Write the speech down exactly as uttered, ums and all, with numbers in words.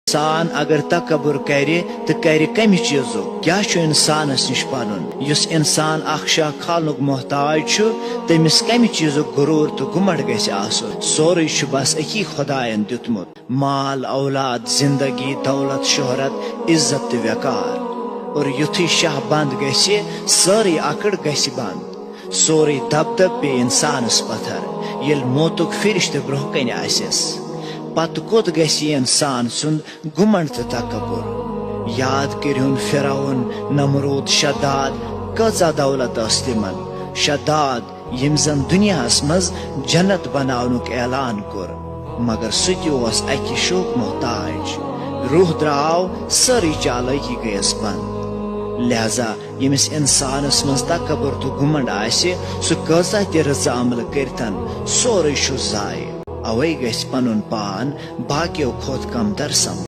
انسان اگر تکبر کرِ تہٕ کرِ کمہِ چیزُک؟ کیاہ چھُ انسانس نِش پنُن؟ یُس انسان اکھ شاہ کھالنُک محتاج چھُ، تٔمِس کمہِ چیزُک غرور تہٕ گُمنڈ گژھِ آسُن؟ سورُے چھُ بس أکی خداین دیُتمُت۔ مال، اولاد، زندگی، دولت، شہرت، عزت تہٕ وقار۔ اور یُتھُے شاہ بند گژھِ، سٲرٕے اکڑ گژھِ بند۔ سورُے دبدب پیٚیہِ انسانس پتھر، ییٚلہِ موتُک فرشتہٕ برونٛہہ کنہِ آسٮ۪س۔ پتہٕ کوٚت گژھِ یہِ انسان سُنٛد گُمنڈ تہٕ تکبر؟ یاد کٔرِہُن فرعون، نمرود، شداد، کۭژاہ دولت ٲس تِمن۔ شداد، ییٚمۍ زن دُنیاہس منٛز جنت بناونُک اعلان کوٚر، مگر سُہ تہِ اوس اکہِ شوک محتاج۔ روح درٛاو، سٲرٕے چالٲکی گٔیس بند۔ لہذا ییٚمِس انسانس منٛز تکبر تہٕ گُمنڈ آسہِ، سُہ کۭژاہ تہِ رٕژٕ عملہٕ کٔرتن، سورُے چھُ ضایع۔ اوے گژھِ پنُن پان باقیو کھۄتہٕ کمتر سمجھُن۔